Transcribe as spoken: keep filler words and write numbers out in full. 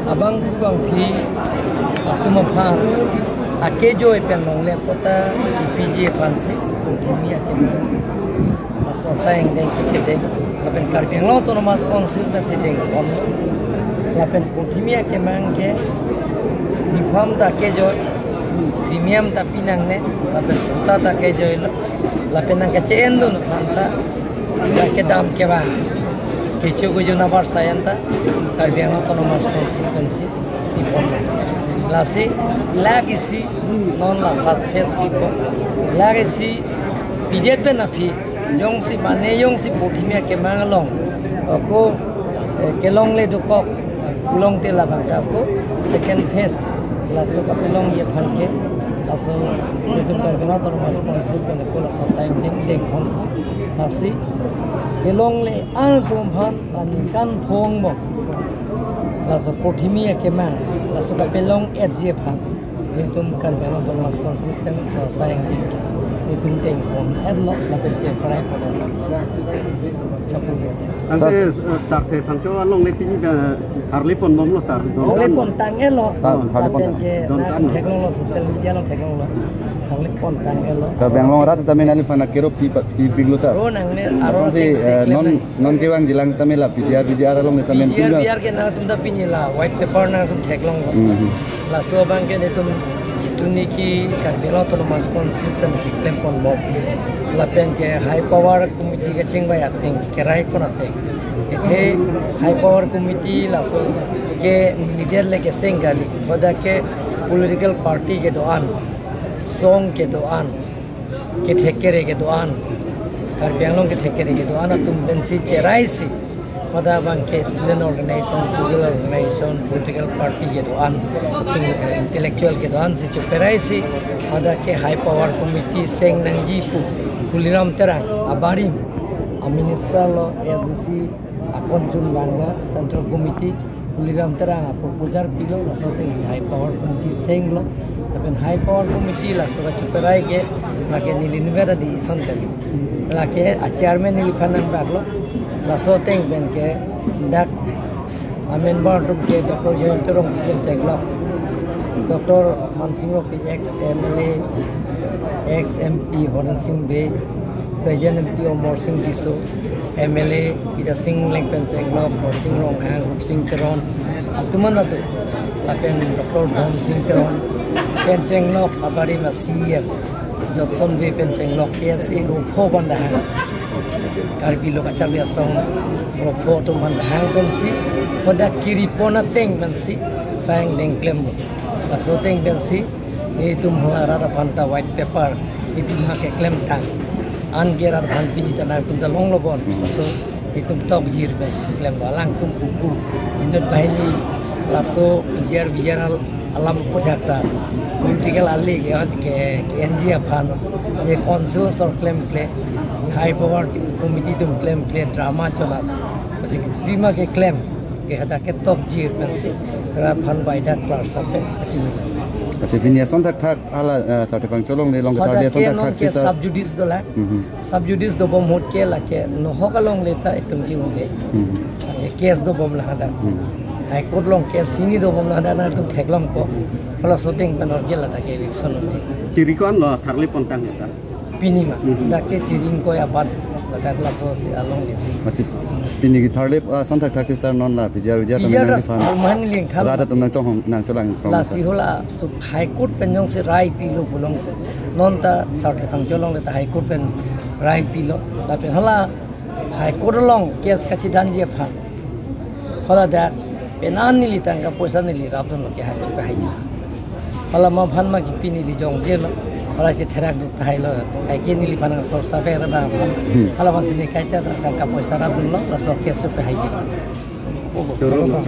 Abang bangphi atum aphan akejoi pen longle apot ta kipiji aphansi Pothimi akemang, laso asai angdeng kekedeng, lapen Karbi Anglong Autonomous Council pensi dengpon, lapen Pothimi akemang ke nipham ta akejoi, pimiam ta pinangne, lapen patta ta akejoilo, lapen nangkachendun aphan ta kedam kevang kecho kejun abar asai an ta Karbi Anglong Autonomous Council pensi pipon. Lasi lake isi non la first phase pipo. Lake isi pidet pen aphi jongsi mane jongsi Pothimi akemang along ako, eh, kelongle dokok pulote labang ta ako second phase laso kapelongji aphan ke laso netum Karbi Anglong Autonomous Council pen ako laso asai angdeng dengpon. Lasi kelongle-an atum aphan la ningkan phongo laso Pothimi akemang laso kapelong-etji aphan netum Karbi Anglong Autonomous Council pen laso asai angdeng netum dengpon-etlo lapen chepraipon-etlo. Chapu ya. Tangte, eh, Sarthe Thangcho alongle pini, eh, tharle ponbomlo, sir. Tharle pontang-etlo. Tha-, tharle pontang. Lapen ke dontan nang theklonglo, social media along theklonglo. Tharle pontang-etlo. Karbi Anglong arat tame nangliphan akero pi pa, pi piglo, sir. Ro nangne aro asonsi, te eh, klem non, nang. Non kevangjilang tame la P G R, P G R along tame P G R, pilo. P G R ke nangtum ta pini la white paper nangtum theklonglo. Mhm. Laso abang ke netum itum niki Karbi Anglong Autonomous Council pen keklem ponbom. Lapen ke High Power Committee kachingvai ateng, keraipon ateng, athe High Power Committee laso ke leader le keseng kali. Hadak ke political party kedo-an, song kedo-an, kethek kere kedo-an, Karbi Anglong kethek kere kedo-an atum pensi cheraisi, hadak abang ke student organization, civil organization, political party kedo-an, ching, eh, intellectual kedo-ansi cheperaisi, hadak ke High Power Committee seng nangji pu Tuliram Terang abarim, a minister lo, S D C akon chunvanglo, Central Committee Tuliram Terang a proposal pilo, laso atengsi High Power Committee senglo. Lapen High Power Committee laso kacheperai ke, lake neli nivet adi ison kali. Lake a chairman neliphan nangbaklo. Laso ateng pen ke dak a member atum ke Doctor Jayanta Rongpi pen chenglok, Doctor Mansing Rongpi ex M L A, ex M P Horen Sing Bey, present M P Amarsing Tisso, M L A Bidya Sing Engleng pen chenglok, Borsing Ronghang, Rupsing Teron, atum an atum, lapen Doctor Bhom Sing Teron pen chenglok, abarim a C E M Jotson Bey pen chenglok, K S A rongpho bandahang, Karbi Lo Kacharli Asong rongpho atum bandahang pensi, hadak keripon ateng pensi asai angdeng klemlo. Laso ateng pensi netum hala rat aphan ta white paper, ipi ma keklemtang. Anke rat aphan pini ta nangtum ta longlo bon. Hmm. Laso itum tokjir pensi klemlo, alangtum pupu. Inut banghini laso P G R V G R al-, alam puthak ta political ali ke, ke, ke N G aphan, ye council asor klemkle, High Power Committee atum klemkle, drama chola. Lasi ipi ma keklem ke hadak ke tokjir pensi rat aphan bai dak klar sape achini. Lasi pini ason thakthak hala, eh, Sarthe Phangcho alongle along hadak ketharle ason ke non thakthak ke si, sir, sub judice dolang. Mhm. Sub judice dobom ahut ke lake nohok alongle ta itum ke-un-e. Mhm. Lake case dobomlo hadak. Mhm. High Court along case hini dobomlo hadak, nangtum theklongpo. Halaso ateng pen orgel hadak ke eviction un-e. Chiri ko-anlo tharle pontang ya, sir? Pini ma. Mhm. Dak ke chiri ingkoi abat ladak laso si alongle si. Masi pini ketharle, ah, ason thakthak si, sir, non la P G R V G R P G R tame nangliphan, alman ling thar rat atum nangchonghong, nangcholang, sir. Lasi hala so High Court pen jongsi rai pilo pulote, non ta Sarthe Phangcho alongle ta High Court pen rai pilo. Lapen hala High Court along case kachedanji aphan, hala dak penang neli tangka poisa neli rapdunlo ke High Court pen hai. Hala ma aphan ma kipi neli jongjelo. Hala chetherak dik tahailo. Hai ke neliphan asor sape ra bang aphan. Hmm. Hala aphansi ne kaita tangka poisa rapdunlo, laso case pen hai. Choro.